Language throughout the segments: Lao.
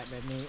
ແບບນີ້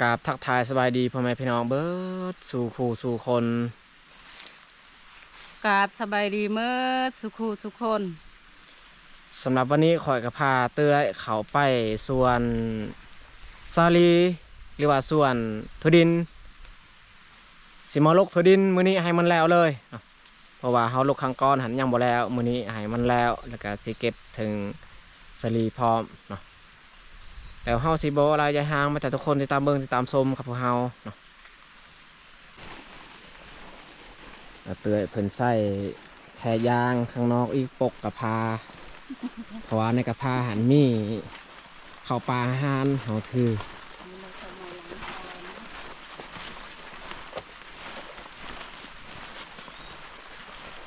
ກາບທັກທາຍສະບາຍດີພໍ່ແມ່ພີ່ນ້ອງເບິດສູ່ຄູ່ສູ່ຄົນ. ກາບສະບາຍດີເໝິດສູ່ຄູ່ສູ່ຄົນ. ສຳລັບວັນນີ້ຂ້ອຍກໍພາເອື້ອຍເຂົ້າໄປສວນສາລີ ຫຼືວ່າສວນຖົ່ວດິນ. ຊິມາລົກຖົ່ວດິນມື້ນີ້ໃຫ້ມັນແລ້ວເລີຍ ເພາະວ່າເຮົາລົກຄັ້ງກ່ອນຫັ້ນຍັງບໍ່ແລ້ວ. ມື້ນີ້ໃຫ້ມັນແລ້ວ ແລ້ວກໍຊິເກັບເຖິງສາລີພ້ອມເນາະ. ແລ້ວເຮົາຊິບໍ່ເວົ້າຫຼາຍຢາຍຫ່າງ ມາແຕ່ທຸກຄົນຕິດຕາມເບິ່ງຕິດຕາມຊົມກັບພວກເຮົາເນາະ. ອາເອື້ອຍເພິ່ນໃສ່ແພຢາງຂ້າງນອກອີກ ປົກກະພາ ເພາະວ່າໃນກະພາຫັ້ນມີເຂົ້າປາອາຫານເຮົາຖື.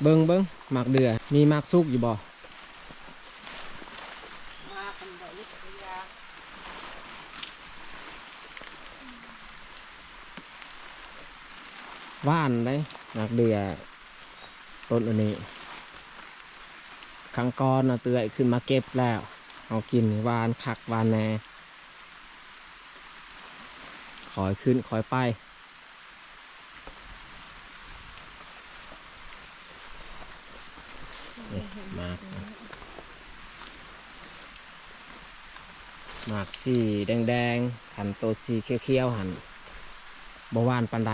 ເບິ່ງ ເບິ່ງໝາກເດື່ອ ມີໝາກສຸກຢູ່ບໍ່? ໝາກມັນບໍ່ ຫວານເດ້ ໝາກເດື່ອຕົ້ນອັນນີ້. ຄັ້ງກ່ອນນະເອື້ອຍຂຶ້ນມາເກັບແລ້ວ ເຮົາກິນ ຫວານຄັກຫວານແນ່. ຄ່ອຍຂຶ້ນຄ່ອຍໄປ. ນີ້ ໝາກ ໝາກສີແດງໆ ຄັນໂຕສີຂຽວໆຫັ້ນ ບໍ່ຫວານປານໃດ.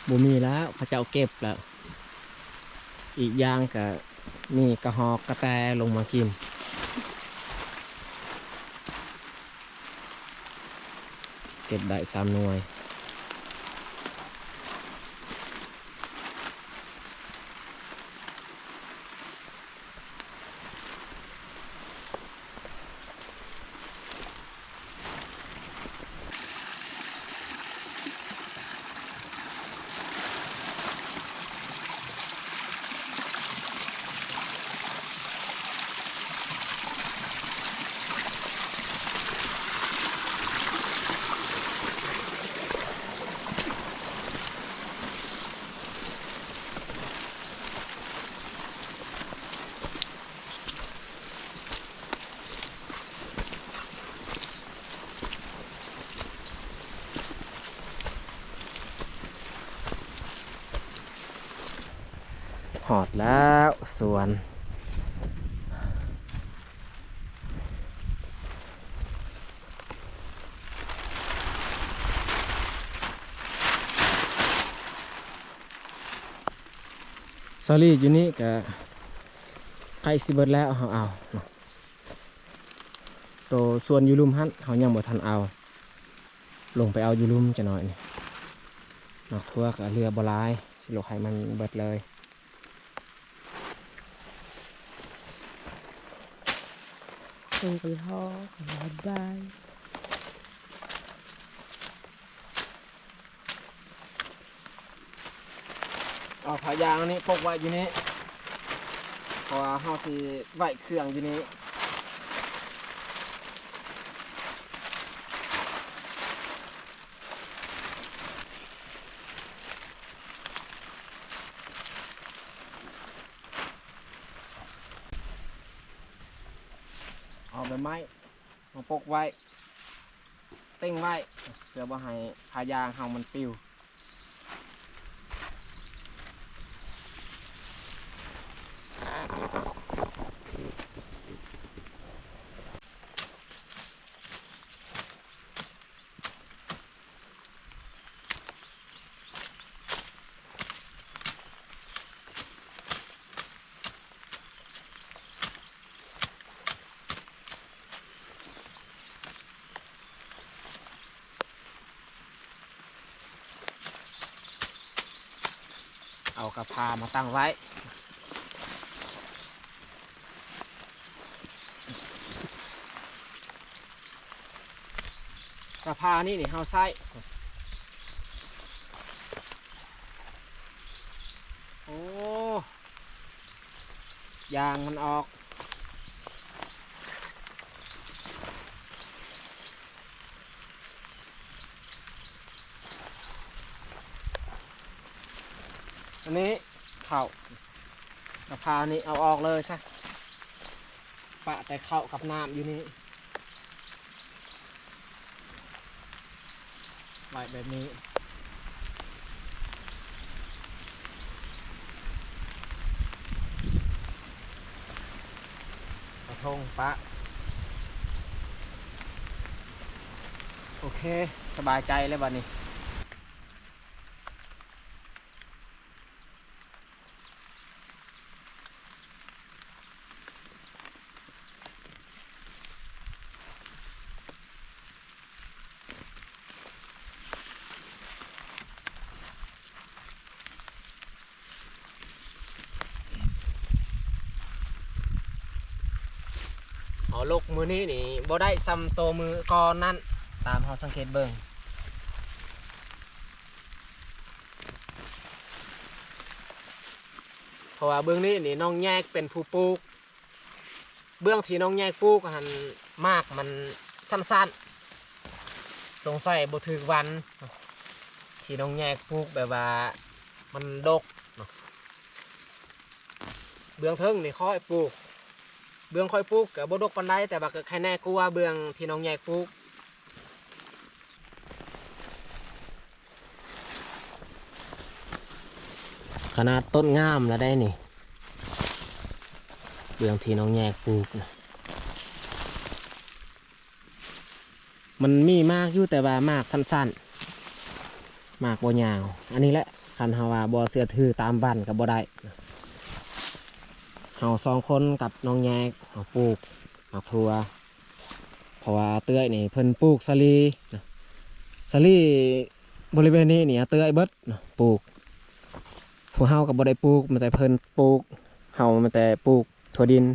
ບໍ່ມີແລ້ວ ເຂົາເຈົ້າເກັບແລ້ວ. ອີກຢ່າງກະມີກະຮອກກະແຕລົງມາກິນ. ເກັບໄດ້ສາມໜ່ວຍ. ຮອດແລ້ວສວນ. ສາລີຢູ່ນີ້ກະໃກ້ຊິເບິດແລ້ວ ເຮົາເອົາເນາະ. ໂຕສວນຢູ່ລຸ່ມຫັ້ນ ເຮົາຍັງບໍ່ທັນເອົາ ລົງໄປເອົາຢູ່ລຸ່ມຈັກໜ້ອຍນີ້. ໝາກຖົ່ວກະເຫຼືອບໍ່ຫຼາຍ ຊິລົກໃຫ້ມັນເບິດເລີຍ. ເພິ່ນກໍລໍ ກໍລໍໄດ້. ເອົາຜ້າຢາງອັນນີ້ປົກໄວ້ຢູ່ນີ້ ເພາະວ່າເຮົາຊິໄວ້ເຄື່ອງຢູ່ນີ້. ເອົາໃບໄມ້ມາປົກໄວ້ ເຕັງໄວ້ ເພື່ອບໍ່ໃຫ້ຜ້າຢາງເຮົາມັນປິວ. ເອົາກະພາມາຕັ້ງໄວ້. ກະພານີ້ນີ້ເຮົາໃຊ້ ໂອ້ ຢາງມັນອອກ. ອັນນີ້ເຂົ້າ ກະພານີ້ເອົາອອກເລີຍຊະ ປະແຕ່ເຂົ້າກັບນ້ຳຢູ່ນີ້ ໄວ້ແບບນີ້ ເອົາຖົງປະ. ໂອເຄ ສະບາຍໃຈແລ້ວບັດນີ້. ເຮົາລົກມື້ນີ້ນີ້ບໍ່ໄດ້ສ່ຳໂຕມື້ກ່ອນນັ້ນ ຕາມເຮົາສັງເກດເບິ່ງ ເພາະວ່າເບື້ອງນີ້ນີ້ນ້ອງແຍກເປັນຜູ້ປູກ. ເບື້ອງທີ່ນ້ອງແຍກປູກຫັ້ນ ໝາກມັນສັ້ນໆ ສົງໄສບໍ່ຖືກວັນ ທີ່ນ້ອງແຍກປູກ ແບບວ່າມັນດົກເນາະ. ເບື້ອງເທິງນີ້ຂ້ອຍປູກ ເບື້ອງຂ້ອຍປູກກະບໍ່ດົກປານໃດ ແຕ່ວ່າກະໄຄແນ່ກວ່າເບື້ອງທີ່ນ້ອງແຍກປູກ. ຂະໜາດຕົ້ນງາມລະໄດ໋ນີ້ ເບື້ອງທີ່ນ້ອງແຍກປູກນະ ມັນມີໝາກຢູ່ ແຕ່ວ່າໝາກສັ້ນໆ ໝາກບໍ່ຍາວ. ອັນນີ້ແຫຼະ ຄັນເຮົາວ່າບໍ່ເຊື່ອຖືຕາມບ້ານກະບໍ່ໄດ້. ເຮົາສອງຄົນກັບນ້ອງແຍກ ເຮົາປູກໝາກຖົ່ວ ເພາະວ່າເອື້ອຍນີ້ເພິ່ນປູກສາລີ ສາລີບໍລິເວນນີ້ນີ້ເອື້ອຍເບິດ ປູກ ພວກເຮົາກະບໍ່ໄດ້ປູກ ມີແຕ່ເພິ່ນປູກ ເຮົາມີແຕ່ປູກຖົ່ວດິນ.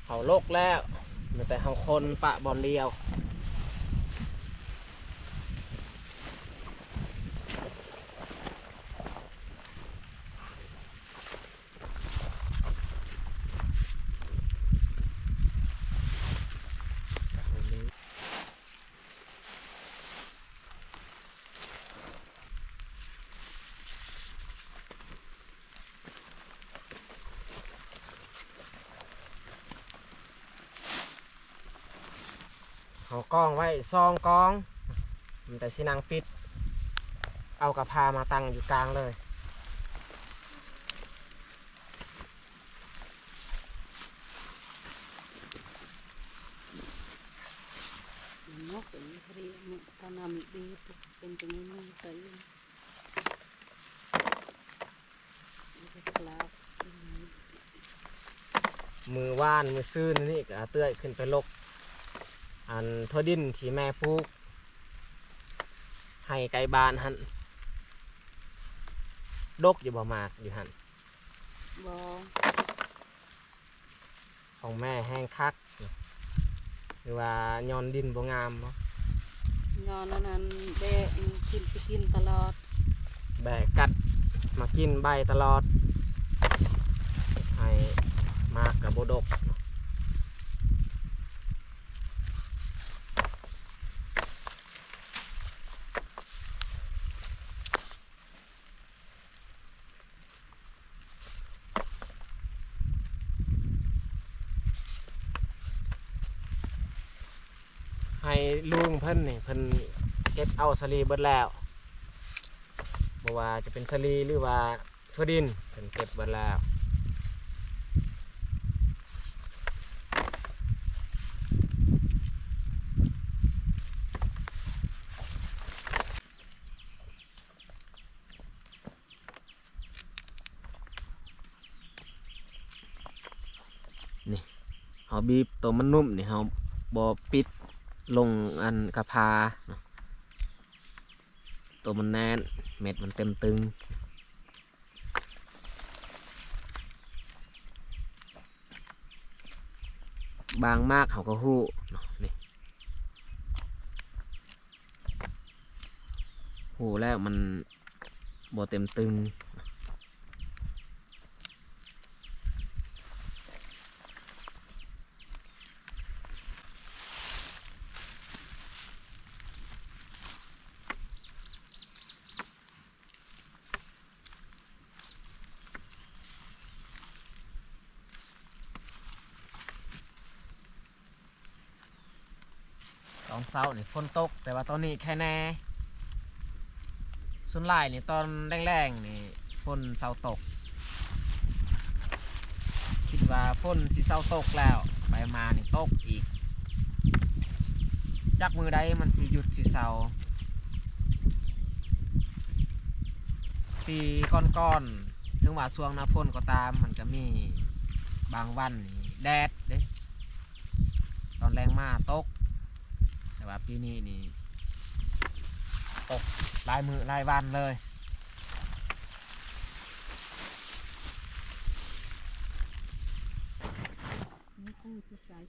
ເຮົາລົກແລ້ວ ມີແຕ່ເຮົາຄົນປະບ່ອນດຽວ. ເຮົາກອງໄວ້ສອງກອງ ມັນແຕ່ຊິນັ່ງປິດ ປ ເອົາກະພາມາຕັ້ງຢູ່ກາງເລີຍ. ມື້ວານມື້ຊືນນີ້ກະເອື້ອຍຂຶ້ນໄປຫຼົກ ອັນ ຖົ່ວດິນທີ່ແມ່ປູກໃຫ້ໃກ້ບ້ານຫັ້ນ ດົກຢູ່ບໍ່ໝາກຢູ່ຫັ້ນ? ບໍ່. ຂອງແມ່ແຮງຄັກ ຫຼືວ່າຍ້ອນດິນບໍ່ງາມບໍ? ຍ້ອນອັນນັ້ນ ແບ້ກິນ ຊິກິນຕະຫຼອດ ແບ້ກັດມາກິນໃບຕະຫຼອດ ເຮັດໃຫ້ໝາກກະບໍ່ດົກ. ໃຫ້ລຸງເພິ່ນນີ້ ເພິ່ນເກັບເອົາສາລີເບິດແລ້ວ ບໍ່ວ່າຈະເປັນສາລີ ຫຼືວ່າຖົ່ວດິນ ເພິ່ນເກັບເບິດແລ້ວ. ນີ້ ເຮົາບີບໂຕມັນນຸ້ມນີ້ ເຮົາບໍ່ປິດລົງອັນກະພາເນາະ ໂຕມັນແໜ້ນ ເມັດມັນເຕັມຕຶງ. ບາງໝາກເຮົາກະຮູ້ເນາະ ນີ້ ຮູ້ແລ້ວມັນບໍ່ເຕັມຕຶງ. ຕອນເຊົ້ານີ້ຝົນຕົກ ແຕ່ວ່າຕອນນີ້ແຄ່ແນ່ ສ່ວນຫຼາຍນີ້ຕອນແລງໆນີ້ຝົນເຊົາຕົກ ຄິດວ່າຝົນຊິເຊົາຕົກແລ້ວ ໄປມານີ້ຕົກອີກ ຈັກມື້ໃດມັນຊິຢຸດຊິເຊົາ. ປີກ່ອນໆ ເຖິງວ່າຊ່ວງໜ້າຝົນກໍຕາມ ມັນກະມີບາງວັນນີ້ແດດເດ້ ຕອນແລງມາຕົກ ແຕ່ວ່າປີນີ້ນີ້ຕົກຫຼາຍມື້ຫຼາຍວັນເລີຍ.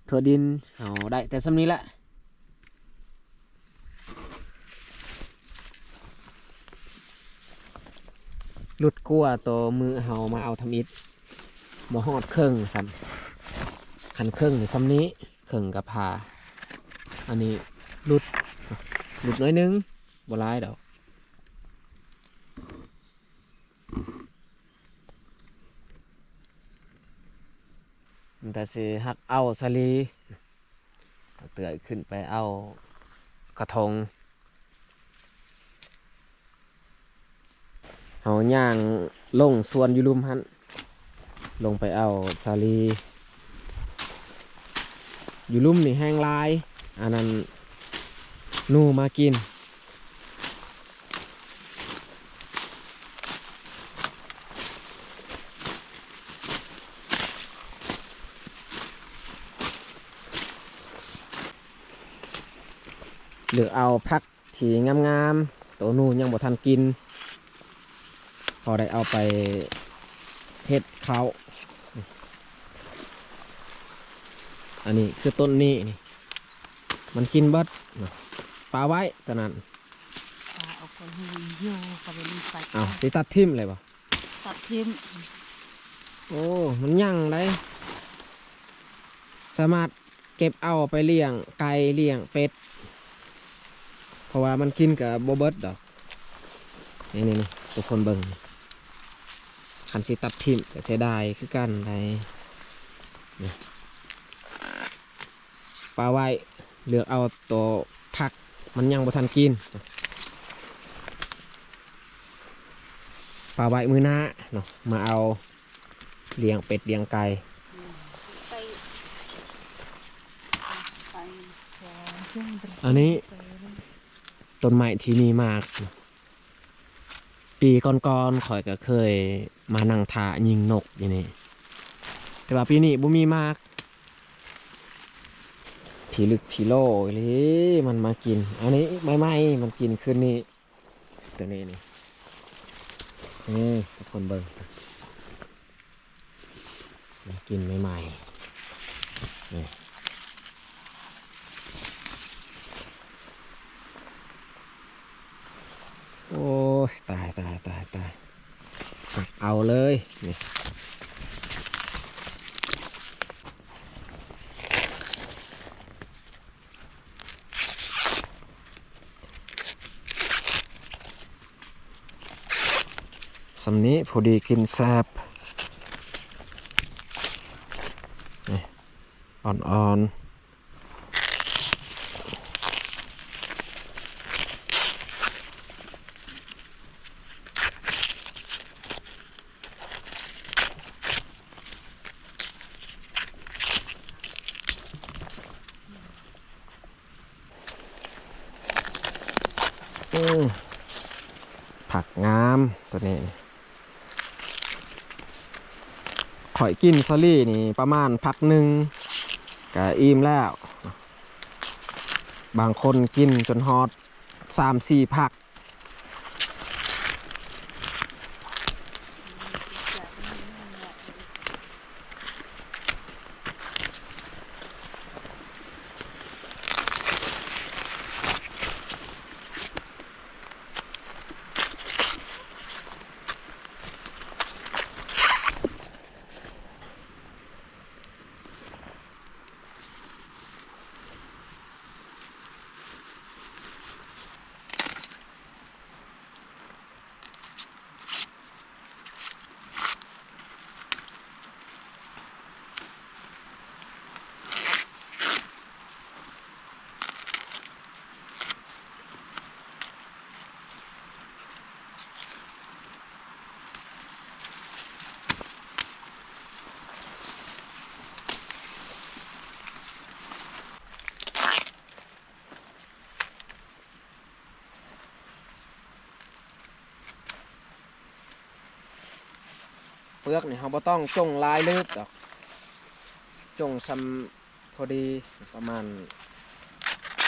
ຖົ່ວດິນເຮົາໄດ້ແຕ່ສ່ຳນີ້ແຫຼະ. ຫຼຸດກວ່າໂຕມື້ເຮົາມາເອົາທຳອິດ ບໍ່ຮອດເຄິ່ງຊ້ຳ ຄັນເຄິ່ງນີ້ສ່ຳນີ້ ເຄິ່ງກະພາ ອັນນີ້ຫຼຸດ ຫຼຸດໜ້ອຍໜຶ່ງ ບໍ່ຫຼາຍດອກ. ມັນກະຊິຫັກເອົາສາລີ ເອື້ອຍຂຶ້ນໄປເອົາກະທົງ ເຮົາຍ່າງລົງສວນຢູ່ລຸ່ມຫັ້ນ ລົງໄປເອົາສາລີ ຢູ່ລຸ່ມນີ້ແຮງຫຼາຍ ອັນນັ້ນໜູມາກິນ. ເລືອກເອົາຜັກທີ່ງາມໆ ໂຕໜູຍັງບໍ່ທັນກິນ ພໍໄດ້ເອົາໄປເຮັດເຂົ້າ. ອັນນີ້ຄືຕົ້ນນີ້ນີ້ ມັນກິນເບິດ ປະໄວ້ຕອນນັ້ນ ປະເອົາໄປໃຫ້ຢູ່ ເອົາໄປເລີຍໄປ ອ້າວ ຊິຕັດຖິ້ມເລີຍບໍ່? ຕັດຖິ້ມ. ໂອ້ ມັນຍັງໄດ໋ ສາມາດເກັບເອົາໄປລ້ຽງໄກ່ລ້ຽງເປັດ ເພາະວ່າມັນກິນກະບໍ່ເບິດດອກ. ນີ້ໆໆ ທຸກຄົນເບິ່ງ ຄັນຊິຕັດຖິ້ມກະເສຍດາຍຄືກັນໄດ໋ ນີ້ ປະໄວ້ ເລືອກເອົາໂຕຜັກມັນຍັງບໍ່ທັນກິນ. ຝາກໄວ້ມື້ໜ້າເນາະ ມາເອົາລ້ຽງເປັດລ້ຽງໄກ່. ອັນນີ້ຕົ້ນໄມ້ທີ່ມີໝາກ. ປີກ່ອນໆ ຂ້ອຍກໍເຄີຍມານັ່ງຖ້າຍິງນົກຢູ່ນີ້ ແຕ່ວ່າປີນີ້ບໍ່ມີໝາກ. ຜີລຶກຜີໂຫຼອີ່ຫຼີ ມັນມາກິນ ອັນນີ້ໃໝ່ໆ ມັນກິນຄືນນີ້ ຕົວນີ້ນີ້ ນີ້ທຸກຄົນເບິ່ງ. ກິນໃໝ່ໆ ນີ້ ໂອ້ຍ ຕາຍ ຕາຍ ຕາຍ ຕາຍ ເອົາເລີຍນີ້. ສ່ຳນີ້ພໍດີກິນແຊບ ນີ້ ອ່ອນໆ. ອືມ ຜັກງາມຕົວນີ້. ຂ້ອຍກິນສາລີນີ້ປະມານພັກໜຶ່ງກະອີ່ມແລ້ວ. ບາງຄົນກິນຈົນຮອດສາມສີ່ພັກ. ເປືອກນີ້ເຮົາບໍ່ຕ້ອງຈົ່ງຫຼາຍລືບດອກ, ຈົ່ງຊ່ຳພໍດີ ປະມານ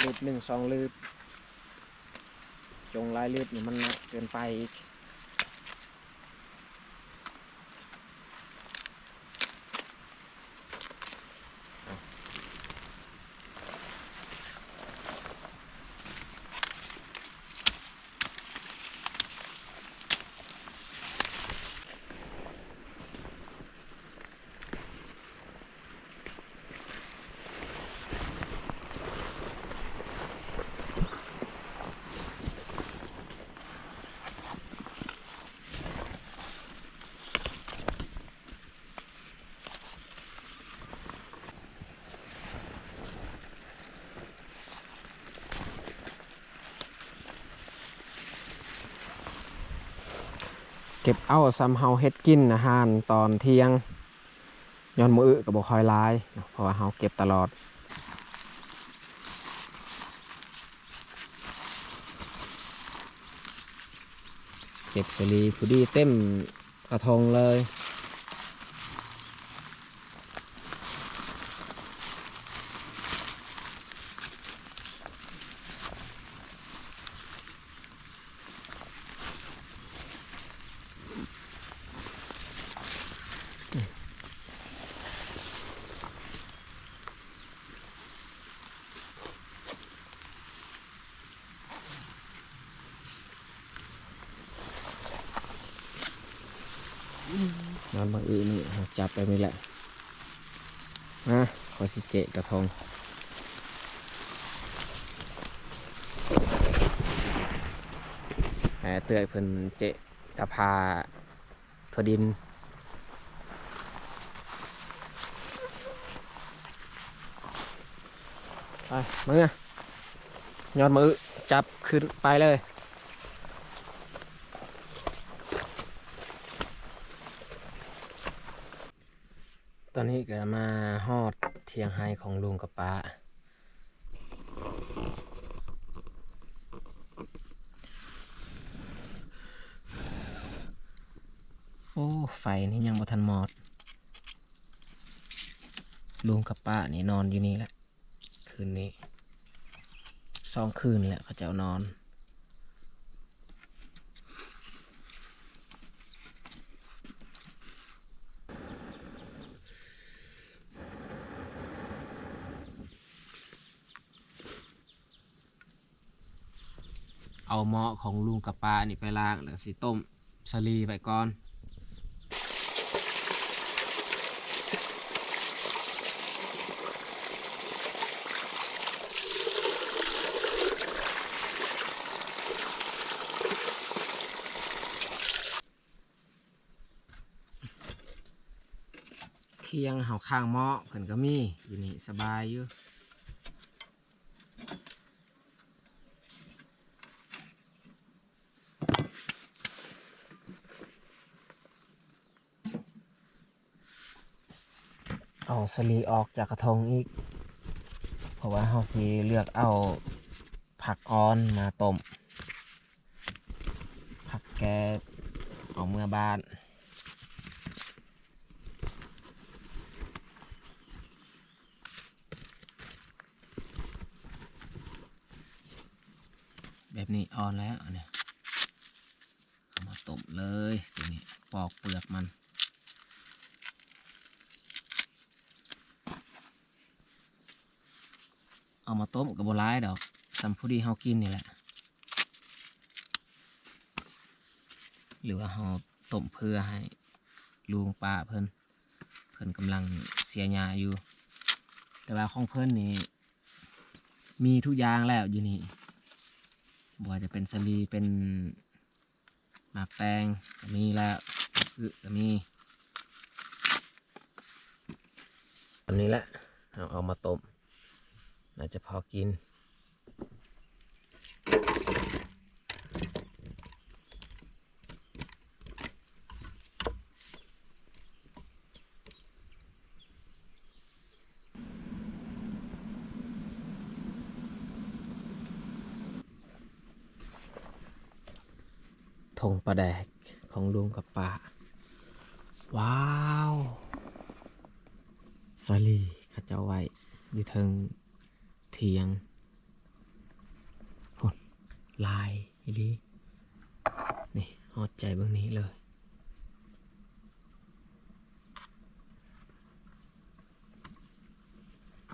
ລືບໜຶ່ງສອງລືບ, ຈົ່ງຫຼາຍລືບນີ້ມັນໜັກເກີນໄປອີກ. ເກັບເອົາຊ່ຳເຮົາເຮັດກິນອາຫານຕອນທ່ຽງ, ຍ້ອນມື້ອື່ນກໍບໍ່ຄ່ອຍຫຼາຍເນາະ ເພາະວ່າເຮົາເກັບຕະຫຼອດ. ເກັບສາລີພໍດີເຕັມ ກະທົງເລີຍ. ນອນບັງອຶນີ້ ເຮົາຈັບແບບນີ້ແຫຼະ. ມາ ຂ້ອຍຊິເຈາະກະທົງ ໃຫ້ເອື້ອຍເພິ່ນເຈາະກະພາ ຖົ່ວດິນ. ໄປ ເມືອ ຍອດມະອຶ ຈັບຂຶ້ນໄປເລີຍ. ຕອນນີ້ກໍມາຮອດຖຽງໄຮ່ຂອງລຸງກັບປ້າ. ໂອ້ ໄຟນີ້ຍັງບໍ່ທັນມອດ. ລຸງກັບປ້ານີ້ນອນຢູ່ນີ້ແຫຼະ ຄືນນີ້ ສອງຄືນແລ້ວເຂົາເຈົ້ານອນ. ເອົາເໝາະຂອງລຸງກັບປ້ານີ້ໄປລ້າງ ແລ້ວຊິຕົ້ມສາລີໄວ້ກ່ອນ. ຄຽງເຮົາຂ້າງເໝາະເພິ່ນກໍມີຢູ່ນີ້ ສະບາຍຢູ່. ເອົາສາລີອອກຈາກກະທົງອີກ ເພາະວ່າເຮົາຊິເລືອກເອົາຜັກອ່ອນມາຕົ້ມ ຜັກແກເອົາເມືອບ້ານ. ແບບນີ້ອ່ອນແລ້ວ ອັນນີ້ເອົາມາຕົ້ມເລີຍ. ຕົວນີ້ປອກເປືອກມັນ ເອົາມາຕົ້ມກໍບໍ່ຫຼາຍດອກ ສ່ຳພໍດີເຮົາກິນນີ້ແຫຼະ ຫຼືວ່າເຮົາຕົ້ມເພື່ອໃຫ້ລຸງປ້າເພິ່ນ ເພິ່ນກຳລັງເສຍຫຍ້າຢູ່ ແຕ່ວ່າຂອງເພິ່ນນີ້ມີທຸກຢ່າງແລ້ວຢູ່ນີ້ ບໍ່ວ່າຈະເປັນສາລີ ເປັນໝາກແຕງກໍມີແລ້ວ ອຶກໍມີ. ອັນນີ້ແຫຼະ ເຮົາເອົາມາຕົ້ມ ໜ້າຈະພໍກິນ. ຖົງປາແດກຂອງລຸງກັບປ້າ. ວ້າວ ສາລີເຂົາເຈົ້າໄວ້ຢູ່ເທິງ ຖຽງ ພຸ້ນ ຫຼາຍອີ່ຫຼີ ນີ້ ຮອດໃຈເບິ່ງນີ້ເລີຍ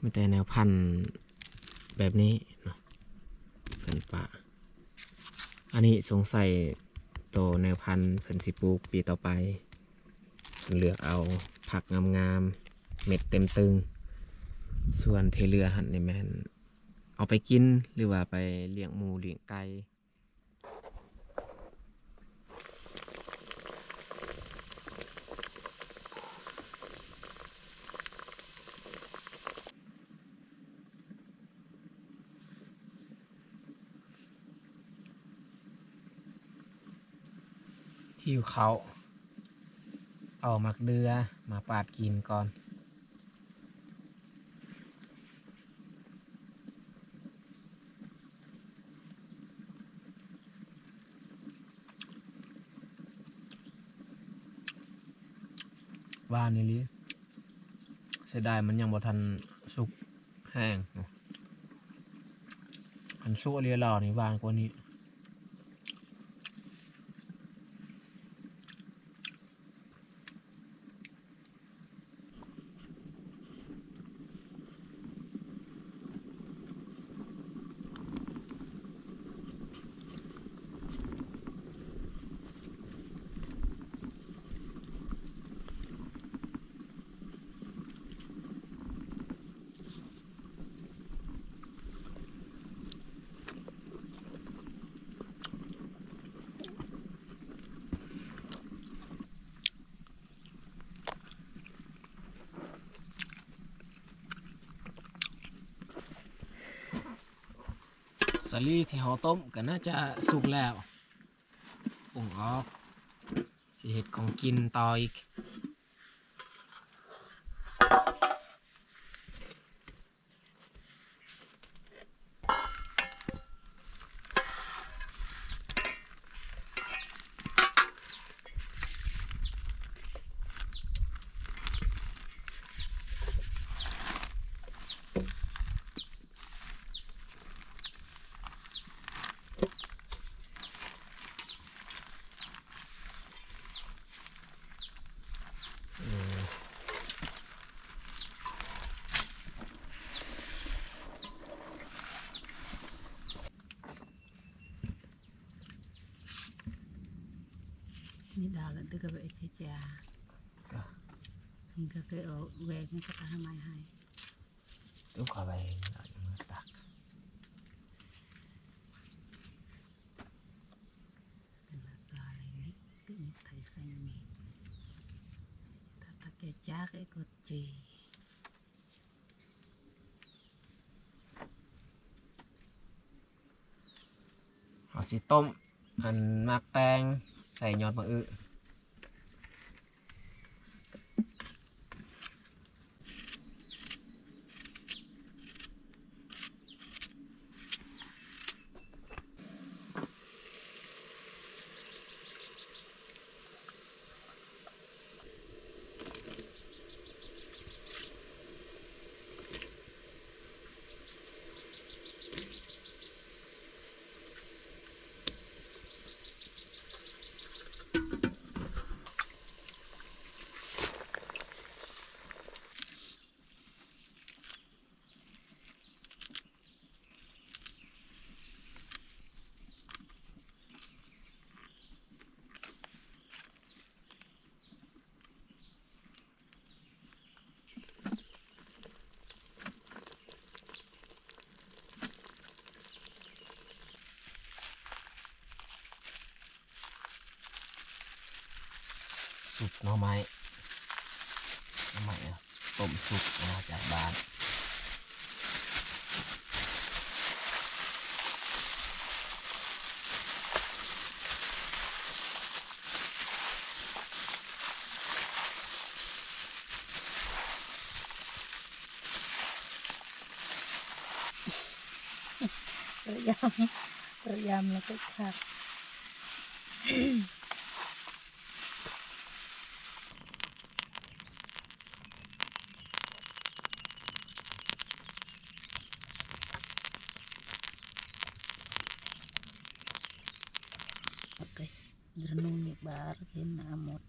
ມີແຕ່ແນວພັນແບບນີ້ເນາະ ພັນປ່າ. ອັນນີ້ສົງໄສໂຕແນວພັນເພິ່ນຊິປູກປີຕໍ່ໄປ ເພິ່ນເລືອກເອົາຜັກງາມໆ ເມັດເຕັມຕຶງ ສ່ວນທີ່ເຫຼືອຫັ້ນນີ້ແມ່ນ ເອົາໄປກິນ ຫຼືວ່າໄປລ້ຽງໝູລ້ຽງໄກ່. ຫິວເຂົ້າ ເອົາໝາກເດື່ອມາປາດກິນກ່ອນ. ຫວານອີ່ຫຼີ ເສຍດາຍມັນຍັງບໍ່ທັນສຸກແຮງ. ຄັນສຸກອີ່ຫຼີແລ້ວນີ້ຫວານກວ່ານີ້. ສາລີທີ່ເຮົາຕົ້ມກໍໜ້າຈະສຸກແລ້ວ ປຸງອອກ ຊິເຮັດຂອງກິນຕໍ່ອີກ. ອືມ ນີ້ດາວລະຕຶກກະເວເຈຈາ ກະ ນີ້ກະເຄີຍເອົາແວນນີ້ກະຫາໄມ້ໃຫ້ ຕຸ້ມເຂົ້າໄປຕັກ ເປັນລາກາຍນີ້ ກະມີໄຂ່ໃສ່ນີ້ ຖ້າຕັກແກຈາກໄອ້ກົດຈີ ເຮົາຊິຕົ້ມ ອັນໝາກແຕງໃສ່ຍອດໝາກອຶ. ຊຸບໜໍ່ໄມ້ ໜໍ່ໄມ້ຕົ້ມຊຸບເອົາມາຈາກບ້ານ. ຕຣຽມ ຕຣຽມແລ້ວກໍຄັກ. ໂອເຄ ດຣະນຸງນີ້ບາຣເຫັນໜ້າໝົດ.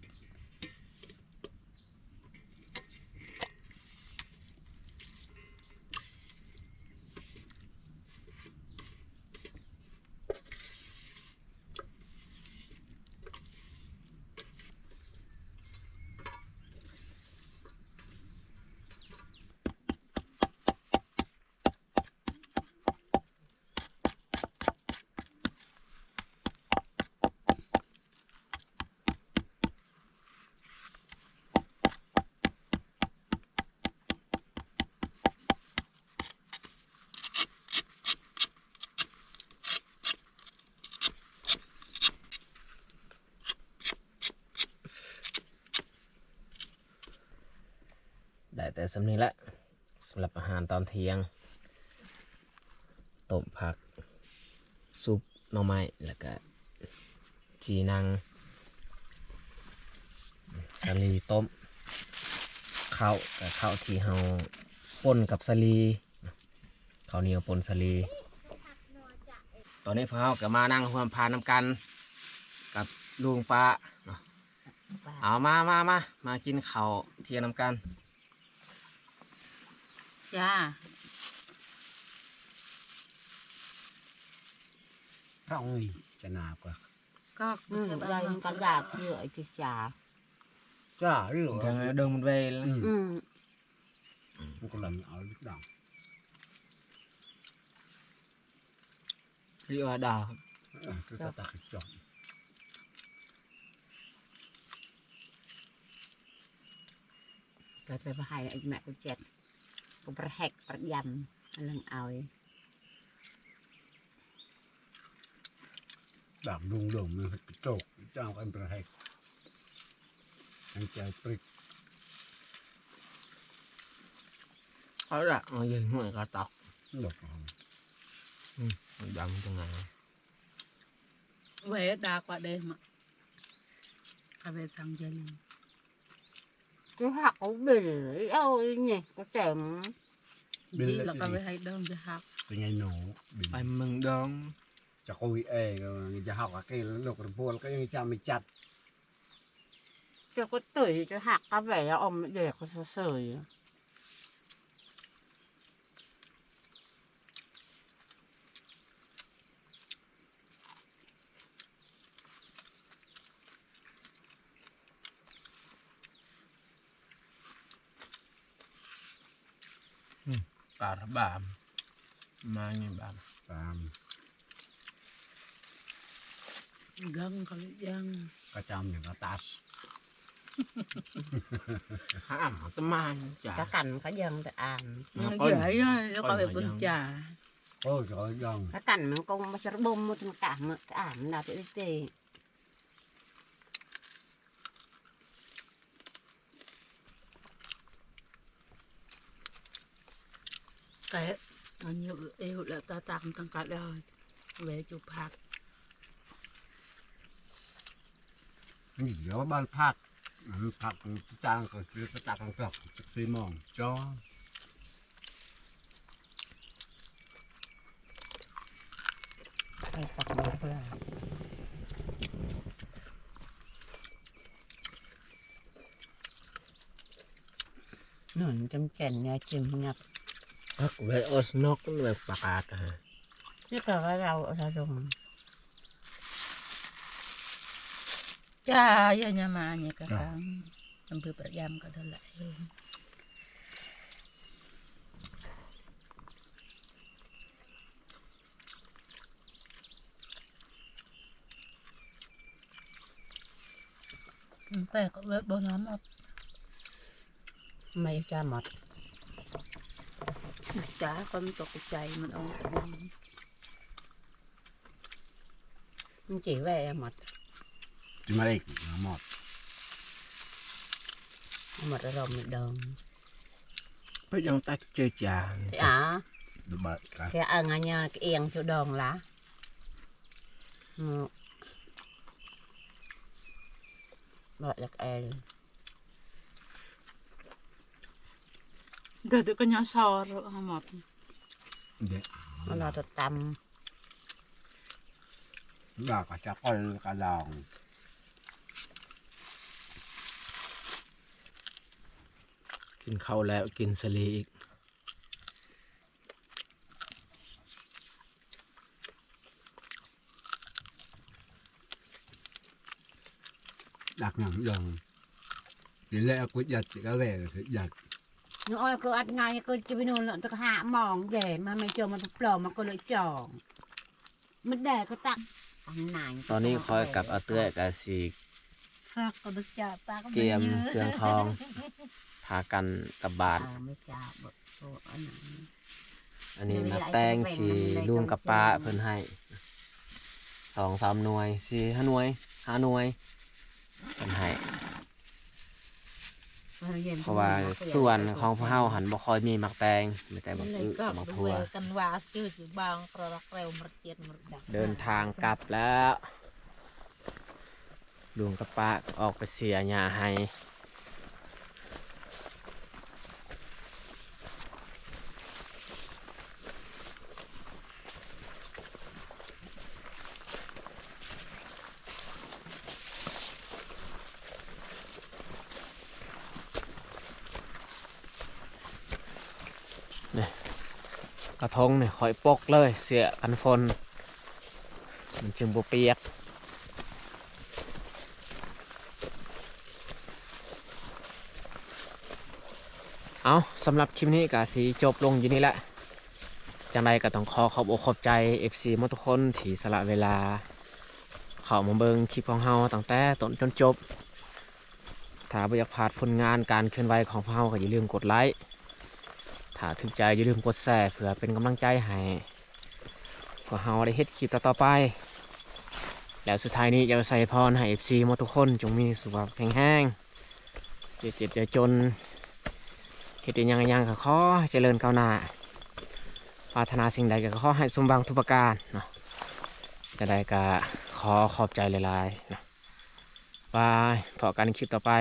ໄດ້ແຕ່ສ່ຳນີ້ແຫຼະ ສຳລັບອາຫານຕອນທ່ຽງ ຕົ້ມຜັກ ຊຸບໜໍ່ໄມ້ ແລ້ວກະຈີ່ໜັງ ສາລີຕົ້ມ ເຂົ້າ ກະເຂົ້າທີ່ເຮົາປົ່ນກັບສາລີ ເຂົ້າໜຽວປົ່ນສາລີ. ຕອນນີ້ພວກເຮົາກະມານັ່ງຮ່ວມພານນຳກັນກັບລຸງປ້າເນາະ. ເອົາ ມາ ມາ ມາ ມາກິນເຂົ້າທ່ຽງນຳກັນ. ຈ້າ ພຣອງນີ້ຈະໜາກວ່າ ກໍ ອືມ ໄດ້ມັນກະດາດເຍອະ ໄອ້ຕິຈາ ຈ້າ ຫຼືວ່າ ເດີງມັນໄວ ອືມ ອືມ ມັນກຳລັງເອົາລູກດາວ. ລີອາດາ ເອີ ຄືກະຕັກຈອກ ກະຈະໄປໃຫ້ອີກແມ່ກູເຈັດ ກູປະແຮກປະຢຳ ອັນນັ້ນເອົາ ດາກດຸງດົງມັນກະໂຈກ ຈ້າງກັນປະແຮກ ອັນໃຈປຣິກ ເອົາລະ ເອົາເຢັນຫົວກະຕັກ ດອກ ອືມ ດຳຈັ່ງໃດ ເວດາກວ່າເດມະ ກະເວສັງເຢັນ ຄືຮັກເອົາເບັນ ເອົານີ້ກະແຈມ ເບັນ ລະກະເວໃຫ້ດອງຈະຮັກ ເປັນໄງໜໍ ເບັນ ໄປເມືອງດອງ ຈະຄຸຍເອງ ຈະຮັກກະເກລ ລູກລະບົວ ກະຍັງຈະມີຈັດ. ເຈົ້າກໍຕຸ້ຍ ຈະຫັກກະແຫວອອມແດກເຂົາເຊີຍໆ. ອືມ ປາທະບາມ ມານີ້ບາມ ບາມ ກັງກະຍັງ ກະຈຳຫຍັງກະຕັດ ຫາມຕະມານຈ້າ ກະກັນກະຍັງຕະອາມ ເອີ ເອີ ເອີ ກະກັນມັນກົງມາສະບົມໝົດ ກະກະເໝີກະອາມນາເຕເຕ. ໄກ່ອັນນີ້ເອວແລ້ວຕາຕາມຕັ້ງກະແລ້ວ ແວະຢູ່ພັກ ນີ້ດຽວບ້ານພັກ ອັນພັກຕ່າງກໍຄືໄປຕັກກັນກັບສີ່ໂມງຈ້ອ ໃສ່ຜັກໝົດເພື່ອ ໜູນຈຳແກ່ນແນວຈິ້ມຫຍັບ ພັກໄວ້ອອດນອກແບບປາກາດ ນີ້ກໍວ່າເຮົາລະລົງ ຈ້າ ຢ່າມານີ້ກະ ອຳເພີປະຍາມກະເທົ່າໃດ ແປກເວີດບໍ່ນ້ຳອອກ ໄມ່ຈ້າໝົດ ຈ້າຄົນຕົກໃຈມັນອອກ ມັນຊິແວ່ໝົດ ຊິມາເອກໝົດ ໝົດອາລົມດອງ ໄປຍັງຕັດເຈີຈາ ອາ ບາດກະ ແຄ່ອາງາຍາກະອຽງເຈົ້າດອງລະ ເນາະ ບາດຢາກແອ ເດີກະຍາຊໍ ເອົາໝົດ ເດ ມັນລາຕະຕຳ ຢາກກະຈະກ່ອຍກະດອງ ກິນເຂົ້າແລ້ວກິນສາລີອີກ ຢາກຫຍັງດອງ ກິນແລ້ວກໍຢາກກິນກາແຟ ຢາກ ນ້ອຍກໍອັດງານກໍຈະໄປນອນແລ້ວ ແຕ່ກໍຫ້າໂມງເດ ມາແມ່ໂຈມາປອມ ມັນກໍເລີຍຈອງ ມັນແດດກໍຕັກ ຕອນນີ້ຂ້ອຍກັບອາເອື້ອຍກະຊິ ກຽມເຄື່ອງຂອງ ພາກັນກັບບ້ານ ອັນນີ້ໝາກແຕງທີ່ລຸງກັບປ້າເພິ່ນໃຫ້ ສອງສາມໜ່ວຍ ສີ່ຫ້າໜ່ວຍ ຫ້າໜ່ວຍ ເພິ່ນໃຫ້ ເພາະວ່າສວນຂອງພວກເຮົາຫັ້ນບໍ່ຄ່ອຍມີໝາກແຕງ ມີແຕ່ໝາກອຶ ໝາກຖົ່ວ ເດີນທາງກັບແລ້ວ ລຸງກັບປ້າອອກໄປເສຍຫຍ້າໄຮ່ ນີ້ ກະທົງນີ້ຂ້ອຍປົກເລີຍ ເສື້ອກັນຝົນ ມັນຈຶ່ງບໍ່ປຽກ. ເອົາ ສຳລັບຄລິບນີ້ກະຊິຈົບລົງຢູ່ນີ້ແຫຼະ ຈັ່ງໃດກະຕ້ອງຂໍຂອບອົກຂອບໃຈ ເອັຟຊີ ໝົດທຸກຄົນທີ່ສະຫຼະເວລາເຂົ້າມາເບິ່ງຄລິບຂອງເຮົາຕັ້ງແຕ່ຕົ້ນຈົນຈົບ. ຖ້າບໍ່ຢາກພາດຜົນງານການເຄື່ອນໄຫວຂອງພວກເຮົາ ກະຢ່າລືມກົດໄລ້ ຖ້າຖືກໃຈຢ່າລືມກົດແຊ ເພື່ອເປັນກຳລັງໃຈໃຫ້ ພວກເຮົາໄດ້ເຮັດຄລິບຕໍ່ໆໄປ ແລ້ວສຸດທ້າຍນີ້ຢາກອວຍພອນໃຫ້ ເອັຟຊີ ໝົດທຸກຄົນ ຈົ່ງມີສຸຂະພາບແຂງແຮງ ຢ່າເຈັບຢ່າຈົນ ເຮັດອີ່ຫຍັງອີ່ຫຍັງກະຂໍໃຫ້ຈະເລີນກ້າວໜ້າ ປາດຖະໜາສິ່ງໃດກະຂໍໃຫ້ສົມຫວັງທຸກປະການເນາະ. ຈັ່ງໃດກະຂໍຂອບໃຈຫຼາຍໆເນາະ ບາຍ ພໍ້ກັນຄລິບຕໍ່ໄປ.